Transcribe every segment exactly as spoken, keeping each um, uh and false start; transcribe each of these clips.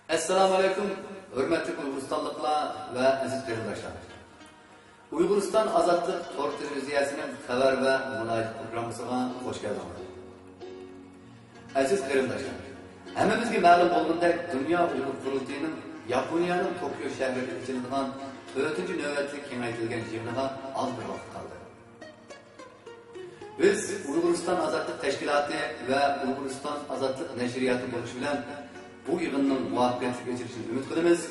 ئەسسالامۇ ئەلەيكۇم، ھۆرمەتلىك ئۇيغۇرىستانلىقلار ۋە ئەزىز قېرىنداشلار. ئۇيغۇرىستان ئازادلىق تور تېلېۋىزىيەسىنىڭ خەۋەر ۋە مۇلاھىزە پروگراممىسىغا خۇش كەلدىڭلار. ئەزىز قېرىنداشلار، ھەممىمىزگە مەلۇم بولغىنىدەك، دۇنيا ئۇيغۇر قۇرۇلتىيىنىڭ ياپونىيەنىڭ توكيو شەھىرىدە ئېچىلىدىغان تۆتىنچى نۆۋەتلىك كېڭەيتىلگەن يىغىنىغا ئاز بىر ۋاقىت قالدى. بىز ئۇيغۇرىستان ئازادلىق تەشكىلاتى ۋە ئۇيغۇرىستان ئازادلىق نەشرىياتى بولۇش بىلەن بۇ يىغىننىڭ مۇۋەپپەقىيەتلىك ئېچىلىشىنى ئۈمىد قىلىمىز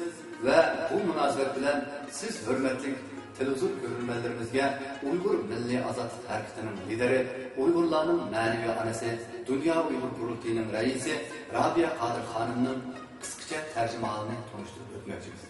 ۋە بۇ مۇناسىۋەت بىلەن سىز ھۆرمەتلىك تېلېۋىزور كۆرۈرمەنلىرىمىزگە ئۇيغۇر مىللىي ئازادلىق ھەرىكىتىنىڭ لىدىرى، ئۇيغۇرلارنىڭ مەنىۋى ئانىسى، دۇنيا ئۇيغۇر قۇرۇلتىيىنىڭ رەئىسى رابىيە قادىر خانىمنىڭ قىسقىچە تەرجىمىھالىنى تونۇشتۇرۇپ ئۆتمەكچىمىز.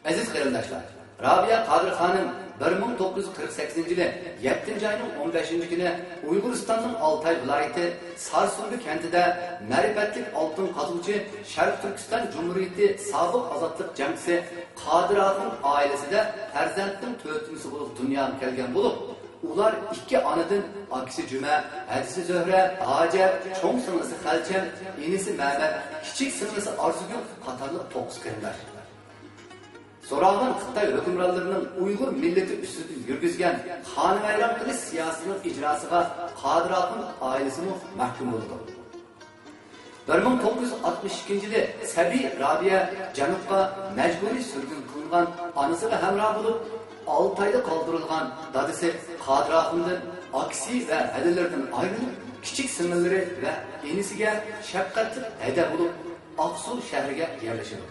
ئەزىز قېرىنداشلار، رابىيە قادىر خانىم بىر مىڭ توققۇز يۈز قىرىق سەككىزىنچى يىلى يەتتىنچى ئاينىڭ ئون بەشىنچى كۈنى ئۇيغۇرىستاننىڭ ئالتاي ۋىلايىتى سارسۇمبى كەنتىدە مەرىپەتلىك ئالتۇن قازغۇچى، شەرقىي تۈركىستان جۇمھۇرىيىتى سابىق ئازادلىق جەڭچىسى قادىر ئاخۇن ئائىلىسىدە پەرزەنتنىڭ تۆتىنچىسى بولۇپ دۇنياغا كەلگەن بولۇپ، ئۇلار ئىككى ئانىدىن ئاكىسى جۈمە، ھەدىسى زۆھرە، ھاجەت، چوڭ سىڭلىسى خەلچەم، ئىنىسى مەمەت، كىچىك سىڭلىسى ئارزۇگۈل قاتارلىق توققۇز قېرىنداش. سوراۋان خىتاي ھۆكۈمرانلىرىنىڭ ئۇيغۇر مىللىتى ئۈستىدىن يۈرگۈزگەن خانىۋەيران قىلىش سىياسىتىنىڭ ئىجراسىغا قادىر ئاخۇن ئائىلىسىمۇ مەھكۇم بولىدۇ. بىر مىڭ توققۇز يۈز ئاتمىش ئىككىنچى يىلى سەبىي رابىيە جەنۇبقا مەجبۇرىي سۈرگۈن قىلىنغان ئانىسىغا ھەمراھ بولۇپ، ئالتايدا قالدۇرۇلغان دادىسى قادىر ئاخۇندىن، ئاكىسى ۋە ھەدىلىرىدىن ئايرىلىپ، كىچىك سىڭىللىرى ۋە ئىنىسىگە شەپقەتلىك ھەدە بولۇپ، ئاقسۇ شەھىرىگە يەرلىشىدۇ.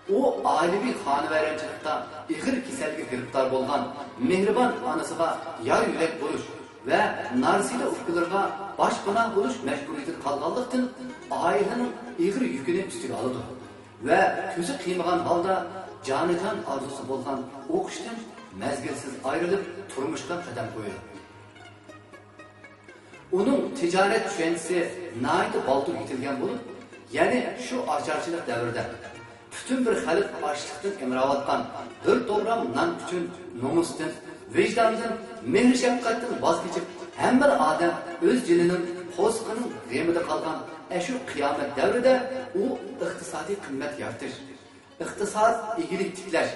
ئۇ ئائىلىۋى خانىۋەيرانچىلىقتا ئېغىر كېسەلگە گىرىپتار بولغان مېھرىبان ئانىسىغا يار يۆلەك بولۇش ۋە نارسىدە ئۇكىلىرىغا باشپاناھ بولۇش مەجبۇرىيىتىدە قالغانلىقتىن، ئائىلىنىڭ ئېغىر يۈكىنى ئۈستىگە ئالىدۇ ۋە كۆزى قىيمىغان ھالدا جانىجان ئارزۇسى بولغان ئوقۇشتىن مەزگىلسىز ئايرىلىپ، تۇرمۇشقا قەدەم قويىدۇ. ئۇنىڭ تىجارەت چۈشەنچىسى ناھايىتى بالدۇر يېتىلگەن بولۇپ، يەنى شۇ ئاچارچىلىق دەۋرىدە پۈتۈن بىر خەلق ئاچلىقتىن ئىڭراۋاتقان بىر توغرام نان ئۈچۈن نومۇستىن، ۋىجداندىن، مېھىر-شەپقەتتىن ۋاز كېچىپ، ھەممىلا ئادەم ئۆز جېنىنىڭ، قورسىقىنىڭ غېمىدە قالغان ئەشۇ قىيامەت دەۋرىدە ئۇ ئىقتىسادىي قىممەت يارىتىش، ئىقتىساد، ئىگىلىك تىكلەش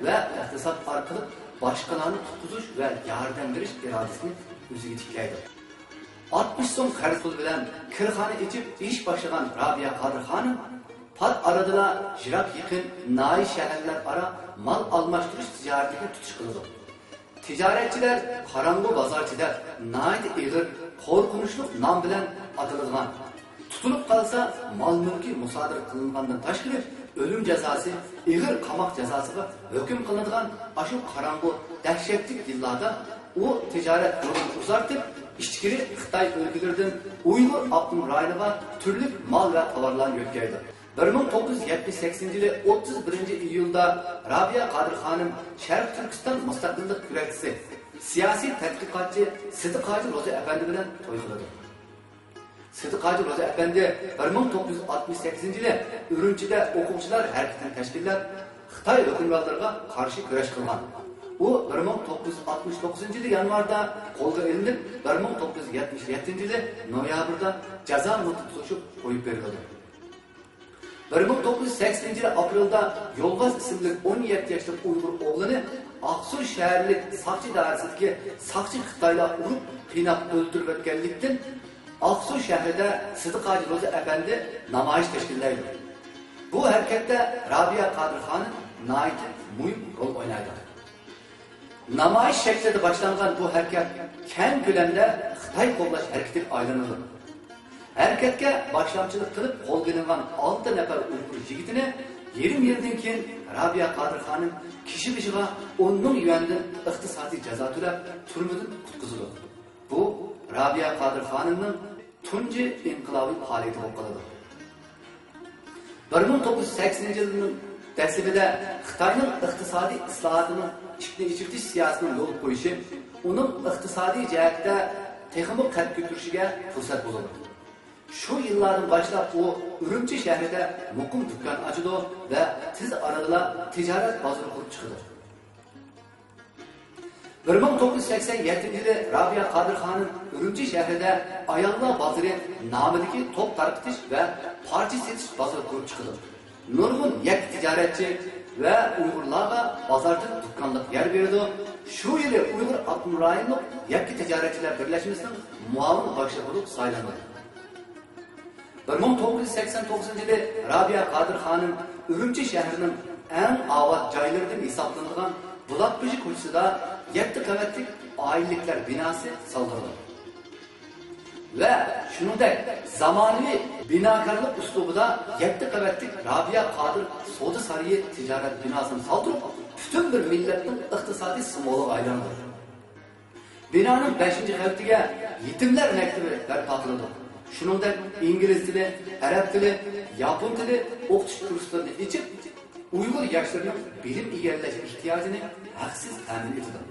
ۋە ئىقتىساد ئارقىلىق باشقىلارنى قۇتقۇزۇش ۋە ياردەم بېرىش ئىرادىسىنى ئۆزىگە تىكلەيدۇ. ئاتمىش سوم قەرز پۇل بىلەن كىرخانا ئېچىپ ئىش باشلىغان رابىيە قادىر خانىم پات ئارىدىلا يىراق يېقىن ناھىيە شەھەرلەر ئارا مال ئالماشتۇرۇش تىجارىتىگە تۇتۇش قىلىدۇ. تىجارەتچىلەر قاراڭغۇ بازارچى دەپ ناھايىتى ئېغىر، قورقۇنچلۇق نام بىلەن ئاتىلىدىغان، تۇتۇلۇپ قالسا مال-مۈلكى مۇسادىرە قىلىنغاندىن تاشقىرى، ئۆلۈم جازاسى، ئېغىر قاماق جازاسىغا ھۆكۈم قىلىنىدىغان ئاشۇ قاراڭغۇ، دەھشەتلىك يىللاردا ئۇ تىجارەت يولىنى ئۇزارتىپ، ئىچكىرى خىتاي ئۆلكىلىرىدىن ئۇيغۇر ئاپتونوم رايونىغا تۈرلۈك مال ۋە تاۋارلارنى يۆتكەيدۇ. بىر مىڭ توققۇز يۈز يەتمىش سەككىزىنچى يىلى ئوتتۇز بىرىنچى ئىيۇلدا رابىيە قادىر خانىم شەرقىي تۈركىستان مۇستەقىللىق كۈرەشچىسى، سىياسىي تەتقىقاتچى سىدىق ھاجى روزى ئەپەندى بىلەن توي قىلىدۇ. سىدىق ھاجى روزى ئەپەندى بىر مىڭ توققۇز يۈز ئاتمىش سەككىزىنچى يىلى ئۈرۈمچىدە ئوقۇغۇچىلار ھەرىكىتىنى تەشكىللەپ، خىتاي ھۆكۈمرانلىرىغا قارشى كۈرەش قىلغان. ئۇ بىر مىڭ توققۇز يۈز ئاتمىش توققۇزىنچى يىلى يانۋاردا قولغا ئېلىنىپ، بىر مىڭ توققۇز يۈز يەتمىش يەتتىنچى يىلى نويابىردا جازا مۇددىتى توشۇپ قويۇپ بېرىلىدۇ. بىر مىڭ توققۇز يۈز سەكسىنىنچى يىلى ئاپرېلدا يولۋاس ئىسىملىك ئون يەتتە ياشلىق ئۇيغۇر ئوغلىنى ئاقسۇ شەھەرلىك ساقچى ئىدارىسىدىكى ساقچى خىتايلار ئۇرۇپ، قىيناپ ئۆلتۈرۈۋەتكەنلىكتىن، ئاقسۇ شەھىرىدە سىدىق ھاجى روزى ئەپەندى نامايىش تەشكىللەيدۇ. بۇ ھەرىكەتتە رابىيە قادىر خانىم ناھايىتى مۇھىم رول ئوينايدۇ. نامايىش شەكلىدە باشلانغان بۇ ھەرىكەت كەڭ كۆلەمدە خىتاي قوغلاش ھەرىكىتىگە ئايلىنىدۇ. ھەرىكەتكە باشلامچىلىق قىلىپ قولغا ئېلىنغان ئالتە نەپەر ئۇيغۇر يىگىتىنى يېرىم يىلدىن كېيىن رابىيە قادىر خانىم كىشى بېشىغا ئون مىڭ يۈەندىن ئىقتىسادىي جازا تۆلەپ، تۈرمىدىن قۇتقۇزىدۇ. بۇ رابىيە قادىر خانىمنىڭ تۇنجى ئىنقىلابىي پائالىيىتى بولۇپ قالىدۇ. بىر مىڭ توققۇز يۈز سەكسىنىنچى يىلنىڭ دەسلىپىدە خىتاينىڭ ئىقتىسادىي ئىسلاھاتىنىڭ ئىشىكنى ئېچىۋېتىش سىياسىتىنىڭ يولغا قويۇشى ئۇنىڭ ئىقتىسادىي جەھەتتە تېخىمۇ قەد كۆتۈرۈشىگە پۇرسەت بولىدۇ. شۇ يىللاردىن باشلاپ ئۇ ئۈرۈمچى شەھىرىدە مۇقىم دۇكان ئاچىدۇ ۋە تېز ئارىدىلا تىجارەت بازىرى قۇرۇپ چىقىدۇ. بىر مىڭ توققۇز يۈز سەكسەن يەتتىنچى يىلى رابىيە قادىر خانىم ئۈرۈمچى شەھىرىدە ئاياللار بازىرى نامىدىكى توپ تارقىتىش ۋە پارچە سېتىش بازىرى قۇرۇپ چىقىدۇ. نۇرغۇن يەككە تىجارەتچى ۋە ئۇيغۇرلارغا بازاردىن دۇكانلىق يەر بېرىدۇ. شۇ يىلى ئۇيغۇر ئاپتونوم رايونلۇق يەككە تىجارەتچىلەر بىرلەشمىسىنىڭ مۇئاۋىن باشلىقى بولۇپ سايلىنىدۇ. بىر مىڭ توققۇز يۈز سەكسەن توققۇزىنچى يىلى رابىيە قادىر خانىم ئۈرۈمچى شەھىرىنىڭ ئەڭ ئاۋات جايلىرىدىن ھېسابلىنىدىغان بۇلاقبېشى كوچىسىدا يەتتە قەۋەتلىك ئائىلىلىكلەر بىناسى سالدۇرىدۇ. ۋە شۇنىڭدەك زامانىۋى بىناكارلىق ئۇسلۇبىدا يەتتە قەۋەتلىك رابىيە قادىر سودا سارىيى تىجارەت بىناسىنى سالدۇرۇپ، پۈتۈن بىر مىللەتنىڭ ئىقتىسادىي سىمۋولىغا ئايلاندى. بىنانىڭ بەشىنچى قەۋىتىگە يېتىملەر مەكتىپى بەرپا قىلىدۇ. شۇنىڭدەك ئىنگلىز تىلى، ئەرەب تىلى، ياپون تىلى ئوقۇتۇش كۇرسلىرىنى ئېچىپ، ئۇيغۇر ياشلىرىنىڭ بىلىم ئىگىلەش ئېھتىياجىنى ھەقسىز تەمىن ئېتىدۇ.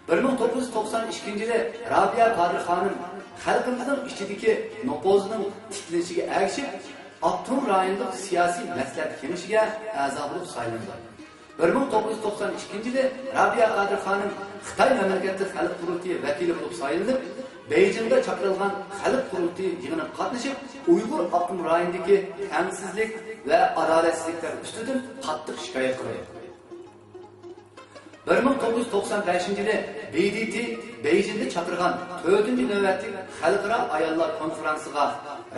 بىر مىڭ توققۇز يۈز توقسان ئىككىنچى يىلى رابىيە قادىر خانىم خەلقىمىزنىڭ ئىچىدىكى نوپۇزىنىڭ تىكلىنىشىگە ئەگىشىپ، ئاپتونوم رايونلۇق سىياسىي مەسلىھەت كېڭىشىگە ئەزا بولۇپ سايلىنىدۇ. بىر مىڭ توققۇز يۈز توقسان ئىككىنچى يىلى رابىيە قادىر خانىم خىتاي مەملىكەتلىك خەلق قۇرۇلتىيى ۋەكىلى بولۇپ سايلىنىپ، بېيجىڭدا چاقىرىلغان خەلق قۇرۇلتىيى يىغىنىغا قاتنىشىپ، ئۇيغۇر ئاپتونوم رايونىدىكى تەڭسىزلىك ۋە ئادالەتسىزلىكلەر ئۈستىدىن قاتتىق شىكايەت قىلىدۇ. بىر مىڭ توققۇز يۈز توقسان بەشىنچى يىلى بى دى تى بېيجىڭدا چاقىرغان تۆتىنچى نۆۋەتلىك خەلقئارا ئاياللار كونفرانسىغا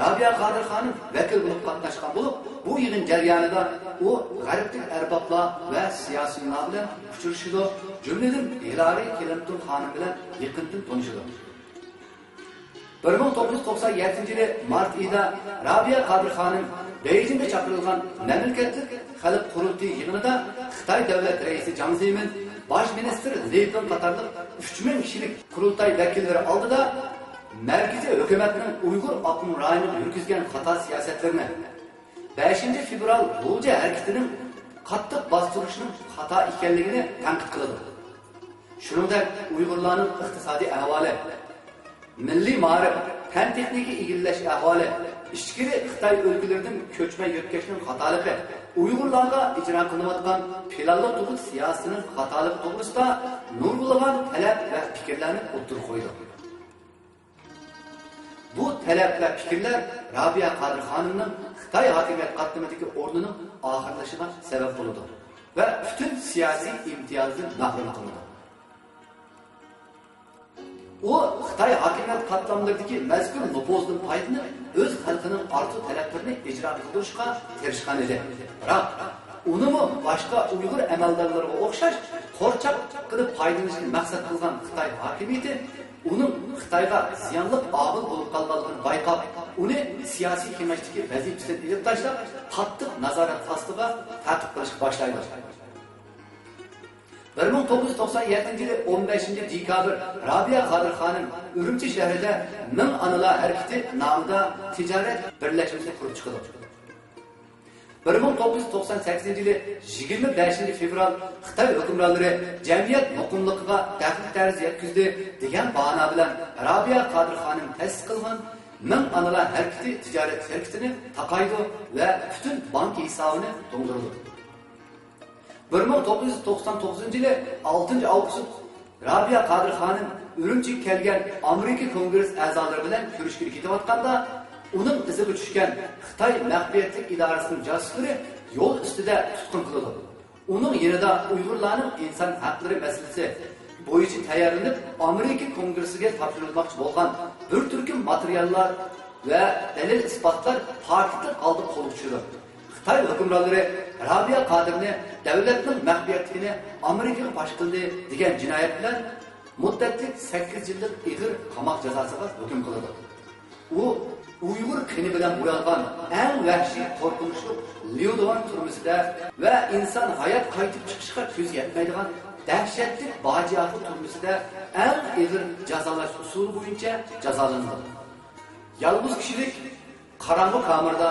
رابىيە قادىر خانىم ۋەكىل بولۇپ قاتناشقان بولۇپ، بۇ يىغىن جەريانىدا ئۇ غەربلىك ئەربابلار ۋە سىياسىيونلار بىلەن ئۇچرىشىدۇ، جۈملىدىن ھىلارى كلىنتون خانىم بىلەن يېقىندىن تونۇشىدۇ. بىر مىڭ توققۇز يۈز توقسان يەتتىنچى يىلى مارت ئېيىدا رابىيە قادىر خانىم بېيجىڭدا چاقىرىلغان مەملىكەتلىك خەلق قۇرۇلتىيى يىغىنىدا خىتاي دۆلەت رەئىسى جاڭ زېمىن، باش مىنىستىر لى پېن قاتارلىق ئۈچ مىڭ كىشىلىك قۇرۇلتاي ۋەكىللىرى ئالدىدا مەركىزىي ھۆكۈمەتنىڭ ئۇيغۇر ئاپتونوم رايونىغا يۈرگۈزگەن خاتا سىياسەتلىرىنى، بەشىنچى فېۋرال غۇلجا ھەرىكىتىنىڭ قاتتىق باستۇرۇشنىڭ خاتا ئىكەنلىكىنى تەنقىد قىلىدۇ. شۇنىڭدەك ئۇيغۇرلارنىڭ ئىقتىسادىي ئەھۋالى، مىللىي مائارىپ، پەن-تېخنىكا ئىگىلەش ئەھۋالى، ئىچكىرى خىتاي ئۆلكىلىرىدىن كۆچمەن يۆتكەشنىڭ خاتالىقى، ئۇيغۇرلارغا ئىجرا قىلىنىۋاتقان پىلانلىق تۇغۇت سىياسىتىنىڭ خاتالىقى توغرىسىدا نۇرغۇنلىغان تەلەپ ۋە پىكىرلەرنى ئوتتۇرىغا قويىدۇ. بۇ تەلەپ ۋە پىكىرلەر رابىيە قادىر خانىمنىڭ خىتاي ھاكىمىيەت قاتلىمىدىكى ئورنىنىڭ ئاخىرلىشىشىغا سەۋەب بولىدۇ ۋە پۈتۈن سىياسىي ئىمتىيازدىن مەھرۇم قىلىدۇ. ئۇ خىتاي ھاكىمىيەت قاتلاملىرىدىكى مەزكۇر نوپۇزدىن پايدىلىنىپ، ئۆز خەلقىنىڭ ئارزۇ تەلەپلىرىنى ئىجرا قىلدۇرۇشقا تىرىشقان ئىدى. بىراق، ئۇنىمۇ باشقا ئۇيغۇر ئەمەلدارلىرىغا ئوخشاش قورچاق قىلىپ پايدىلىنىشنى مەقسەت قىلغان خىتاي ھاكىمىيىتى ئۇنىڭ خىتايغا زىيانلىق ئامىل بولۇپ قالغانلىقىنى بايقاپ، ئۇنى سىياسىي كېڭەشتىكى ۋەزىپىسىدىن ئېلىپ تاشلاپ، قاتتىق نازارەت ئاستىغا تەقىب قىلىشقا باشلايدۇ. بىر مىڭ توققۇز يۈز توقسان يەتتىنچى يىلى ئون بەشىنچى دېكابىر رابىيە قادىر خانىم ئۈرۈمچى شەھىرىدە مىڭ ئانىلار ھەرىكىتى نامىدا تىجارەت بىرلەشمىسىنى قۇرۇپ چىقىدۇ. بىر مىڭ توققۇز يۈز توقسان سەككىزىنچى يىلى يىگىرمە بەشىنچى فېۋرال خىتاي ھۆكۈمرانلىرى جەمئىيەت مۇقىملىقىغا تەھدىت تەرۇز يەتكۈزدى دېگەن باھانە بىلەن رابىيە قادىر خانىم تەسىس قىلغان مىڭ ئانىلار ھەرىكىتى تىجارەت شىركىتىنى تاقايدۇ ۋە پۈتۈن بانكا ھېسابىنى توڭدۇرىدۇ. بىر مىڭ توققۇز يۈز توقسان توققۇزىنچى يىلى ئالتىنچى ئاۋغۇست رابىيە قادىر خانىم ئۈرۈمچىگە كەلگەن ئامېرىكا كونگرېس ئەزالىرى بىلەن كۆرۈشكىلى كېتىۋاتقاندا، ئۇنىڭ ئىزىغا چۈشكەن خىتاي مەخپىيەتلىك ئىدارىسىنىڭ جاسۇسلىرى يول ئۈستىدە تۇتقۇن قىلىدۇ. ئۇنىڭ يېنىدا ئۇيغۇرلارنىڭ ئىنسان ھەقلىرى مەسىلىسى بويىچە تەييارلىنىپ، ئامېرىكا كونگرېسسىگە تاپشۇرۇلماقچى بولغان بىر تۈركۈم ماتېرىياللار ۋە دەلىل-ئىسپاتلار پاكىتلىق ھالدا قولغا چۈشىدۇ. خىتاي ھۆكۈمرانلىرى رابىيە قادىرنى دۆلەتنىڭ مەخپىيەتلىكىنى ئامېرىكىغا پاش قىلدى دېگەن جىنايەت بىلەن مۇددەتلىك سەككىز يىللىق ئېغىر قاماق جازاسىغا ھۆكۈم قىلىدۇ. ئۇ ئۇيغۇر قېنى بىلەن بويالغان ئەڭ ۋەھشىي، قورقۇنچلۇق ليۇدۇەن تۈرمىسىدە ۋە ئىنسان ھايات قايتىپ چىقىشقا كۆزى يەتمەيدىغان دەھشەتلىك باجياخۇ تۈرمىسىدە ئەڭ ئېغىر جازالاش ئۇسۇلى بويىچە جازالىنىدۇ. يالغۇز كىشىلىك قاراڭغۇ كامېردا،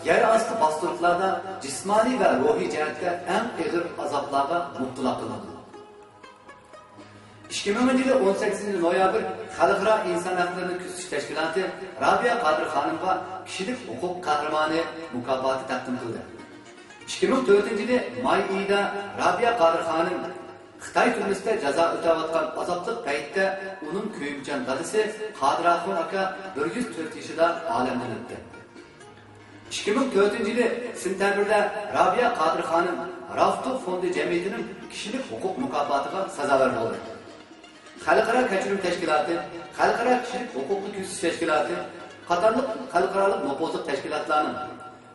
يەر ئاستى باستۇرۇقلاردا جىسمانىي ۋە روھىي جەھەتتە ئەڭ ئېغىر ئازابلارغا مۇپتىلا قىلىنىدۇ. ئىككى مىڭىنچى يىلى ئون سەككىزىنچى نويابىر خەلقئارا ئىنسان ھەقلىرىنى كۆزىتىش تەشكىلاتى رابىيە قادىر خانىمغا كىشىلىك ھوقۇق قەھرىمانى مۇكاپاتى تەقدىم قىلدى. ئىككى مىڭ تۆتىنچى يىلى ماي ئېيىدا رابىيە قادىر خانىم خىتاي تۈرمىسىدە جازا ئۆتەۋاتقان ئازابلىق پەيتتە ئۇنىڭ كۆيۈمچان دادىسى قادىر ئاخۇن ئاكا بىر يۈز تۆت يېشىدا ئالەمدىن ئۆتتى. ئىككى مىڭ تۆتىنچى يىلى سېنتەبىردە رابىيە قادىر خانىم رافتو فوندى جەمئىيىتىنىڭ كىشىلىك ھوقۇق مۇكاپاتىغا سازاۋەر بولدى. خەلقئارا كەچۈرۈم تەشكىلاتى، خەلقئارا كىشىلىك ھوقۇقنى كۆزىتىش تەشكىلاتى قاتارلىق خەلقئارالىق نوپۇزلۇق تەشكىلاتلارنىڭ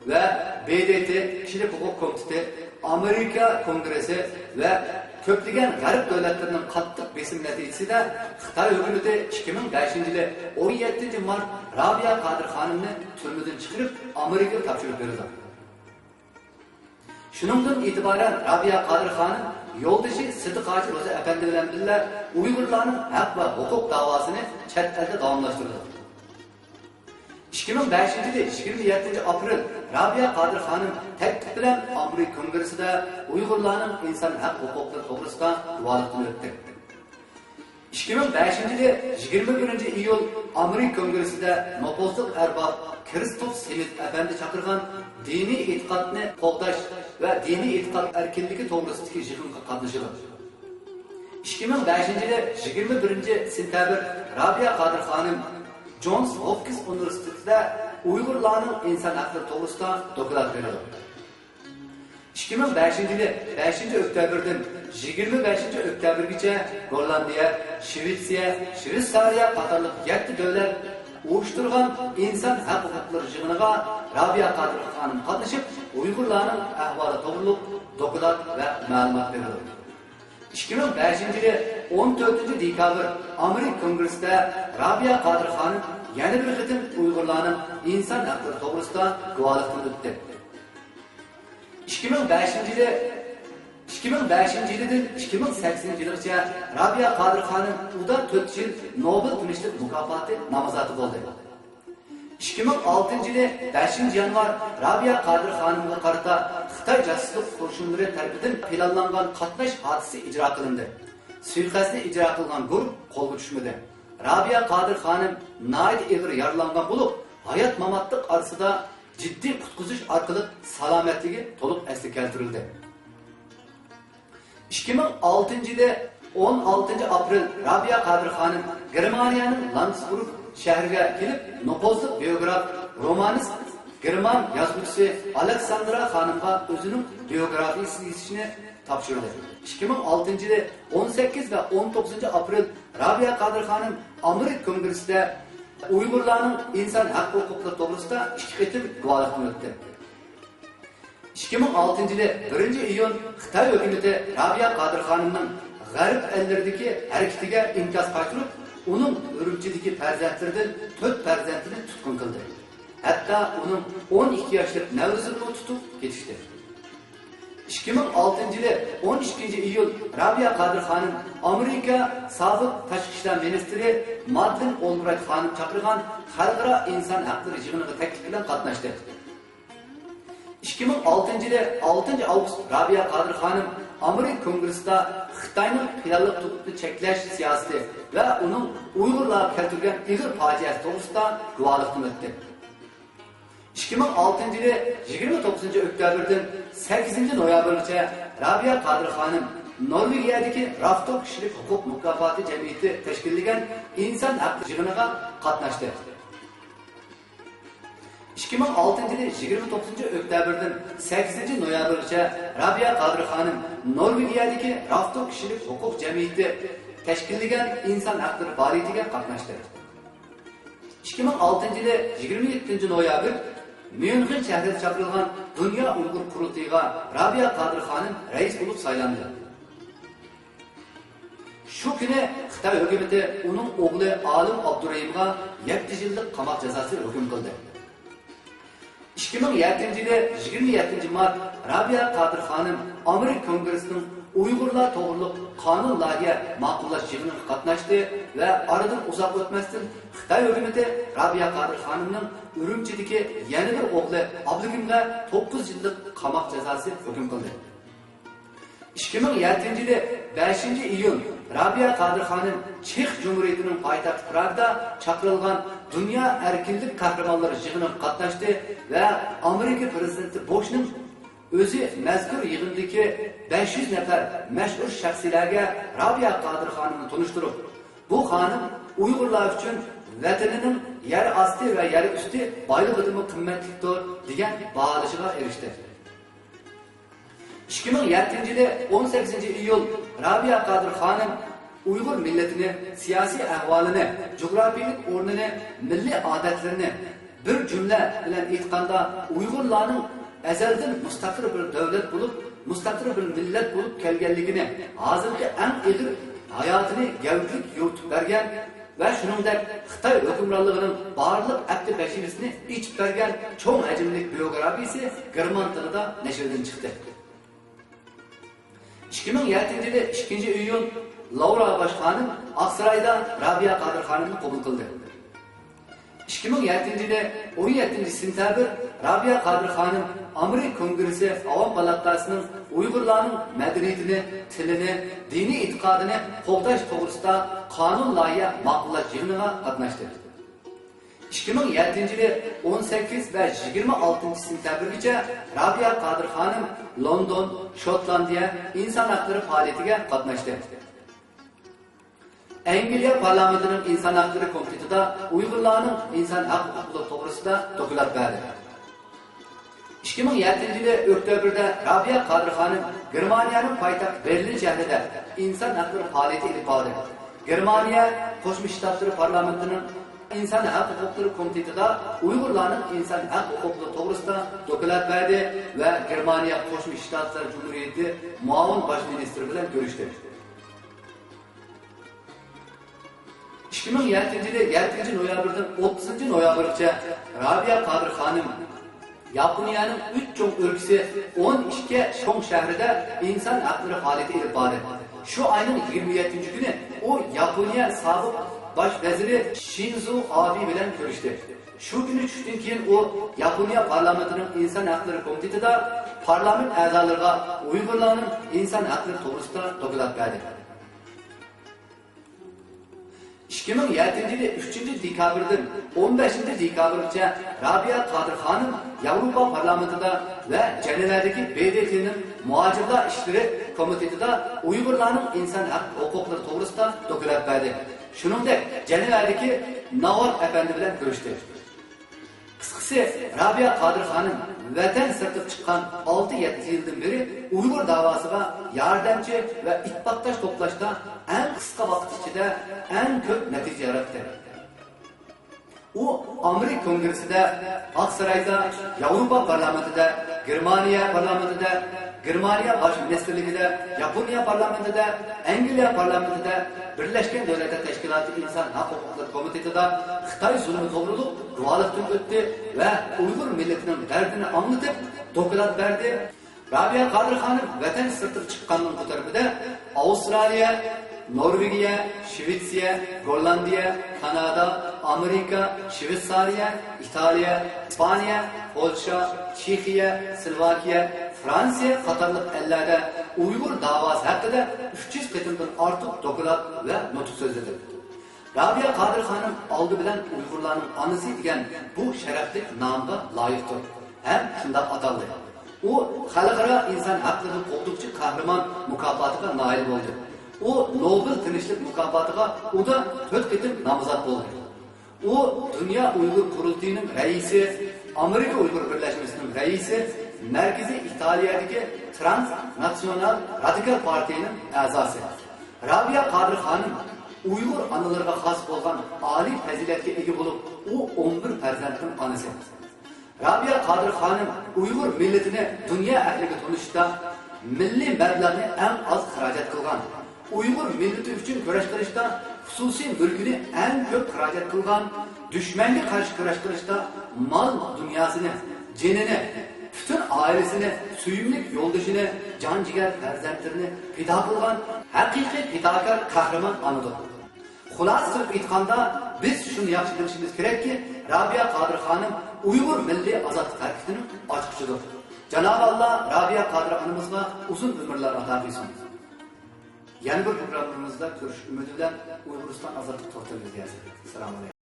ۋە ب د ت كىشىلىك ھوقۇق كومىتېتى، ئامېرىكا كونگرېسسى ۋە كۆپلىگەن غەرب دۆلەتلىرىنىڭ قاتتىق بېسىمى نەتىجىسىدە خىتاي ھۆكۈمىتى ئىككى مىڭ بەشىنچى يىلى ئون يەتتىنچى مارت رابىيە قادىر خانىمنى تۈرمىدىن چىقىرىپ، ئامېرىكىغا تاپشۇرۇپ بېرىدۇ. شۇنىڭدىن ئېتىبارەن رابىيە قادىر خانىم يولدىشى سىدىق ھاجى روزى ئەپەندى بىلەن بىللە ئۇيغۇرلارنىڭ ھەق ۋە ھوقۇق داۋاسىنى چەت ئەلدە داۋاملاشتۇرىدۇ. ئىككى مىڭ بەشىنچى يىلى يىگىرمە يەتتىنچى ئاپرېل رابىيە قادىر خانىم تەكلىپ بىلەن ئامېرىكا كونگرېسسىدا ئۇيغۇرلارنىڭ ئىنسان ھەق ھوقۇقلىرى توغرىسىدا گۇۋاھلىقتىن ئۆتتى. ئىككى مىڭ بەشىنچى يىلى يىگىرمە بىرىنچى ئىيۇل ئامېرىكا كونگرېسسىدا نوپۇزلۇق ئەرباب كىرىستوف سمىت ئەپەندى چاقىرغان دىنىي ئېتىقادنى قوغداش ۋە دىنىي ئېتىقاد ئەركىنلىكى توغرىسىدىكى يىغىنغا قاتنىشىدۇ. ئىككى مىڭ بەشىنچى يىلى يىگىرمە بىرىنچى سېنتەبىر رابىيە قادىر خانىم جونس ھوپكىنس ئۇنىۋېرسىتېتىدا ئۇيغۇرلارنىڭ ئىنسان ھەقلىرى توغرىسىدا دوكلات بېرىدۇ. ئىككى مىڭ بەشىنچى يىلى بەشىنچى ئۆكتەبىردىن يىگىرمە بەشىنچى ئۆكتەبىرگىچە گوللاندىيە، شىۋېتسىيە، شىۋېتسارىيە قاتارلىق يەتتە دۆلەت ئۇيۇشتۇرغان ئىنسان ھەق ھوقۇقلىرى يىغىنىغا رابىيە قادىر خانىم قاتنىشىپ، ئۇيغۇرلارنىڭ ئەھۋالى توغرۇلۇق دوكلات ۋە مەلۇمات بېرىدۇ. ئىككى مىڭ بەشىنچى يىلى ئون تۆتىنچى دېكابىر ئامېرىكا كونگرېسسىدا رابىيە قادىر خانىم يەنە بىر قېتىم ئۇيغۇرلارنىڭ ئىنسان ھەقلىرى توغرىسىدا گۇۋاھلىقتىن ئۆتتى. ئىككى مىڭ بەشىنچى يىلى، ئىككى مىڭ بەشىنچى يىلىدىن ئىككى مىڭ سەككىزىنچى يىلغىچە رابىيە قادىر خانىم ئۇدا تۆت يىل نوبېل تىنچلىق مۇكاپاتى نامزاتى بولدى. ئىككى مىڭ ئالتىنچى يىلى بەشىنچى يانۋار رابىيە قادىر خانىمغا قارىتا خىتاي جاسۇسلۇق قوشۇنلىرى تەرىپىدىن پىلانلانغان قاتناش ھادىسىسى ئىجرا قىلىندى. سۇيىقەستنى ئىجرا قىلغان گۇرۇھ قولغا چۈشمىدى. رابىيە قادىر خانىم ناھايىتى ئېغىر يارىلانغان بولۇپ، ھايات-ماماتلىق ئارىسىدا جىددىي قۇتقۇزۇش ئارقىلىق سالامەتلىكى تولۇق ئەسلىگە كەلتۈرۈلدى. ئىككى مىڭ ئالتىنچى يىلى ئون ئالتىنچى ئاپرېل رابىيە قادىر خانىم گېرمانىيەنىڭ لاندسبۇرگ شەھىرىگە كېلىپ، نوپۇزلۇق بىيوگراف، رومانىست، گېرمان يازغۇچىسى ئالېكساندرا خانىمغا ئۆزىنىڭ بىيوگرافىيىسىنى يېزىشنى تاپشۇردى. ئىككى مىڭ ئالتىنچى يىلى ئون سەككىز ۋە ئون توققۇزىنچى ئاپرېل رابىيە قادىر خانىم ئامېرىكا كونگرېسسىدا ئۇيغۇرلارنىڭ ئىنسان ھەق ھوقۇقلىرى توغرىسىدا ئىككى قېتىم گۇۋاھلىقتىن ئۆتتى. ئىككى مىڭ ئالتىنچى يىلى بىرىنچى ئىيۇن خىتاي ھۆكۈمىتى رابىيە قادىر خانىمنىڭ غەرب ئەللىرىدىكى ھەرىكىتىگە ئىنكاس قايتۇرۇپ، ئۇنىڭ ئۈرۈمچىدىكى پەرزەنتلىرىدىن تۆت پەرزەنتىنى تۇتقۇن قىلدى. ھەتتا ئۇنىڭ ئون ئىككى ياشلىق نەۋرىسىنىمۇ تۇتۇپ كېتىشتى. ئىككى مىڭ ئالتىنچى يىلى ئون ئىككىنچى ئىيۇل رابىيە قادىر خانىم ئامېرىكا سابىق تاشقى ئىشلار مىنىستىرى مادلېن ئولبرايت خانىم چاقىرغان خەلقئارا ئىنسان ھەقلىرى يىغىنىغا تەكلىپ بىلەن قاتناشتى. ئىككى مىڭ ئالتىنچى يىلى ئالتىنچى ئاۋغۇست رابىيە قادىر خانىم ئامېرىكا كونگرېسسىدا خىتاينىڭ پىلانلىق تۇتقۇنى چەكلەش سىياسىتى ۋە ئۇنىڭ ئۇيغۇرلارغا كەلتۈرگەن ئېغىر پاجىئەسى توغرىسىدا گۇۋاھلىقتىن ئۆتتى. ئىككى مىڭ ئالتىنچى يىلى يىگىرمە توققۇزىنچى ئۆكتەبىردىن سەككىزىنچى نويابىرغىچە رابىيە قادىر خانىم نورۋېگىيەدىكى رافتو كىشىلىك ھوقۇق مۇكاپاتى جەمئىيىتى تەشكىللىگەن ئىنسان ھەقلىرى يىغىنىغا قاتناشتى. ئىككى مىڭ ئالتىنچى يىلى يىگىرمە توققۇزىنچى ئۆكتەبىردىن سەككىزىنچى نويابىرغىچە رابىيە قادىر خانىم نورۋېگىيەدىكى رافتو كىشىلىك ھوقۇق جەمئىيىتى تەشكىللىگەن ئىنسان ھەقلىرى پائالىيىتىگە قاتناشتى. ئىككى مىڭ ئالتىنچى يىلى يىگىرمە يەتتىنچى نويابىر ميۇنخېن شەھىرىدە چاقىرىلغان دۇنيا ئۇيغۇر قۇرۇلتىيىغا رابىيە قادىر خانىم رەئىس بولۇپ سايلاندى. شۇ كۈنى خىتاي ھۆكۈمىتى ئۇنىڭ ئوغلى ئالىم ئابدۇرېھىمغا يەتتە يىللىق قاماق جازاسى ھۆكۈم قىلدى. ئىككى مىڭ يەتتىنچى يىلى يىگىرمە يەتتىنچى مارت رابىيە قادىر خانىم ئامېرىكا كونگرېسسىنىڭ ئۇيغۇرلار توغرۇلۇق قانۇن لايىھە ماقۇللاش يىغىنىغا قاتناشتى ۋە ئارىدىن ئۇزاق ئۆتمەستىن خىتاي ھۆكۈمىتى رابىيە قادىر خانىمنىڭ ئۈرۈمچىدىكى يەنە بىر ئوغلى ئابلىكىمغا توققۇز يىللىق قاماق جازاسى ھۆكۈم قىلدى. ئىككى مىڭ يەتتىنچى يىلى بەشىنچى ئىيۇن رابىيە قادىر خانىم چېخ جۇمھۇرىيىتىنىڭ پايتەختى پراگدا چاقىرىلغان دۇنيا ئەركىنلىك قەھرىمانلىرى يىغىنىغا قاتناشتى ۋە ئامېرىكا پىرېزىدېنتى بۇشنىڭ ئۆزى مەزكۇر يىغىندىكى بەش يۈز نەپەر مەشھۇر شەخسلەرگە رابىيە قادىر خانىمنى تونۇشتۇرۇپ، بۇ خانىم ئۇيغۇرلار ئۈچۈن ۋەتىنىنىڭ يەر ئاستى ۋە يەر ئۈستى بايلىقىدىنمۇ قىممەتلىكتۇر دېگەن باھالىشىغا ئېرىشتى. ئىككى مىڭ يەتتىنچى يىلى ئون سەككىزىنچى ئىيۇل رابىيە قادىر خانىم ئۇيغۇر مىللىتىنى، سىياسىي ئەھۋالىنى، جۇغراپىيىلىك ئورنىنى، مىللىي ئادەتلىرىنى، بىر جۈملە بىلەن ئېيتقاندا، ئۇيغۇرلارنىڭ ئەزەلدىن مۇستەقىل بىر دۆلەت بولۇپ، مۇستەقىل بىر مىللەت بولۇپ كەلگەنلىكىنى، ھازىرقى ئەڭ ئېغىر ھاياتىنى گەۋدىلىك يورۇتۇپ بەرگەن ۋە شۇنىڭدەك خىتاي ھۆكۈمرانلىقىنىڭ بارلىق ئەپتى بەشىرىسىنى ئېچىپ بەرگەن چوڭ ھەجىملىك بىيوگرافىيىسى گېرمان تىلىدا نەشردىن چىقتى. ئىككى مىڭ يەتتىنچى يىلى ئىككىنچى ئىيۇن لارا باش خانىم ئاقسارايدا رابىيە قادىر خانىمنى قوبۇل قىلدى. ئىككى مىڭ يەتتىنچى يىلى ئون يەتتىنچى سېنتەبىر رابىيە قادىر خانىم ئامېرىكا كونگرېسسى ئاۋام پالاتاسىنىڭ ئۇيغۇرلارنىڭ مەدەنىيىتىنى، تىلىنى، دىنىي ئېتىقادىنى قوغداش توغرىسىدا قانۇن لايىھە ماقۇللاش يىغىنىغا قاتناشتى. ئىككى مىڭ يەتتىنچى يىلى ئون سەككىز ۋە يىگىرمە ئالتىنچى سېنتەبىرگىچە رابىيە قادىر خانىم لوندون، شوتلاندىيە ئىنسان ھەقلىرى پائالىيىتىگە قاتناشتى. ئەنگلىيە پارلامېنتىنىڭ ئىنسان ھەقلىرى كومىتېتىدا ئۇيغۇرلارنىڭ ئىنسان ھەق ھوقۇقلىرى توغرىسىدا دوكلات بەردى. ئىككى مىڭ يەتتىنچى يىلى ئۆكتەبىردە رابىيە قادىر خانىم گېرمانىيەنىڭ پايتەختى بېرلىن شەھىرىدە ئىنسان ھەقلىرى پائالىيىتى ئېلىپ باردى. گېرمانىيە قوشما شتاتلىرى پارلامېنتىنىڭ ئىنسان ھەق ھوقۇقلىرى كومىتېتىدا ئۇيغۇرلارنىڭ ئىنسان ھەق ھوقۇقلىرى توغرىسىدا دوكلات بەردى ۋە گېرمانىيە قوشما شتاتلار جۇمھۇرىيىتى مۇئاۋىن باش مىنىستىرى بىلەن كۆرۈشتى. ئىككى مىڭ يەتتىنچى يىلى يەتتىنچى نويابىردىن ئوتتۇزىنچى نويابىرغىچە رابىيە قادىر خانىم ياپونىيەنىڭ ئۈچ چوڭ ئۆلكىسى ئون ئىككى شوڭ شەھىرىدە ئىنسان ھەقلىرى پائالىيىتى ئېلىپ باردى. شۇ ئاينىڭ يىگىرمە يەتتىنچى كۈنى ئۇ ياپونىيە سابىق باش ۋەزىرى شىنزو ئابې بىلەن كۆرۈشتى. شۇ كۈنى چۈشتىن كېيىن ئۇ ياپونىيە پارلامېنتىنىڭ ئىنسان ھەقلىرى كومىتېتىدا پارلامېنت ئەزالىرىغا ئۇيغۇرلارنىڭ ئىنسان ھەقلىرى توغرىسىدا دوكلات بەردى. ئىككى مىڭ يەتتىنچى يىلى ئۈچىنچى دېكابىردىن ئون بەشىنچى دېكابىرغىچە رابىيە قادىر خانىم ياۋروپا پارلامېنتىدا ۋە جەنۋەدىكى ب د ت نىڭ مۇھاجىرلار ئىشلىرى كومىتېتىدا ئۇيغۇرلارنىڭ ئىنسان ھەق ھوقۇقلىرى توغرىسىدا دوكلات بەردى. شۇنىڭدەك جەنۋەدىكى ناۋار ئەپەندى بىلەن كۆرۈشتى. قىسقىسى، رابىيە قادىر خانىم ۋەتەن سىرتىغا چىققان ئالتە يەتتە يىلدىن بېرى ئۇيغۇر داۋاسىغا ياردەمچى ۋە ئىتتىپاقداش توپلاشتا ئەڭ قىسقا ۋاقىت ئىچىدە ئەڭ كۆپ نەتىجە ياراتتى. ئۇ ئامېرىكا كونگرېسسىدا، ئاقسارايدا، ياۋروپا پارلامېنتىدا، گېرمانىيە پارلامېنتىدا، گېرمانىيە باش مىنىستىرلىكىدە، ياپونىيە پارلامېنتىدا، ئەنگلىيە پارلامېنتىدا، بىرلەشكەن دۆلەتلەر تەشكىلاتى ئىنسان ھەق ھوقۇقلىرى كومىتېتىدا خىتاي زۇلمى توغرۇلۇق گۇۋاھلىقتىن ئۆتتى ۋە ئۇيغۇر مىللىتىنىڭ دەردىنى ئاڭلىتىپ، دوكلات بەردى. رابىيە قادىر خانىم ۋەتەن سىرتىغا چىققاننىڭ بۇ تەرىپىدە ئاۋسترالىيە، نورۋېگىيە، شىۋېتسىيە، گوللاندىيە، كانادا، ئامېرىكا، شىۋېتسارىيە، ئىتالىيە، ئىسپانىيە، پولشا، چېخىيە، سلوۋاكىيە، فرانسىيە قاتارلىق ئەللەردە ئۇيغۇر داۋاسى ھەققىدە ئۈچ يۈز قېتىمدىن ئارتۇق دوكلات ۋە نۇتۇق سۆزلىدى. رابىيە قادىر خانىم ئالدى بىلەن ئۇيغۇرلارنىڭ ئانىسى دېگەن بۇ شەرەپلىك نامغا لايىقتۇر ھەم شۇنداق ئاتالدى. ئۇ خەلقئارا ئىنسان ھەقلىرىنى قوغدىغۇچى قەھرىمان مۇكاپاتىغا نائىل بولدى. ئۇ نوبېل تىنچلىق مۇكاپاتىغا ئۇدا تۆت قېتىم نامزات بولدى. ئۇ دۇنيا ئۇيغۇر قۇرۇلتىيىنىڭ رەئىسى، ئامېرىكا ئۇيغۇر بىرلەشمىسىنىڭ رەئىسى، مەركىزىي ئىتالىيەدىكى ترانسناتسىيونال رادىكال پارتىيىنىڭ ئەزاسى. رابىيە قادىر خانىم ئۇيغۇر ئانىلىرىغا خاس بولغان ئالىي پەزىلەتكە ئىگە بولۇپ، ئۇ ئون بىر پەرزەنتنىڭ ئانىسى. رابىيە قادىر خانىم ئۇيغۇر مىللىتىنى دۇنيا ئەھلىگە تونۇشتا مىللىي مەبلەغنى ئەڭ ئاز خىراجەت قىلغان، ئۇيغۇر مىللىتى ئۈچۈن كۈرەش قىلىشتا خۇسۇسىي مۈلكىنى ئەڭ كۆپ خىراجەت قىلغان، دۈشمەنگە قارشى كۈرەش قىلىشتا مال دۇنياسىنى، جېنىنى، پۈتۈن ئائىلىسىنى، سۆيۈملۈك يولدىشىنى، جان جىگەر پەرزەنتلىرىنى پىدا قىلغان ھەقىقىي پىداكار قەھرىمان ئانىدۇر. خۇلاسە قىلىپ ئېيتقاندا، بىز شۇنى ياخشى بىلىشىمىز كېرەككى، رابىيە قادىر خانىم ئۇيغۇر مىللىي ئازادلىق ھەرىكىتىنىڭ ئاچقۇچىدۇر. جانابى ئاللا رابىيە قادىر ئانىمىزغا ئۇزۇن ئۆمۈرلەر ئاتا قىلسۇن. يەنە بىر پروگراممىمىزدا كۆرۈشۈش ئۈمىدى بىلەن ئۇيغۇرىستان ئازادلىق توغرا تېلېۋىزىيەسى. سالام ئەلەيكۇم.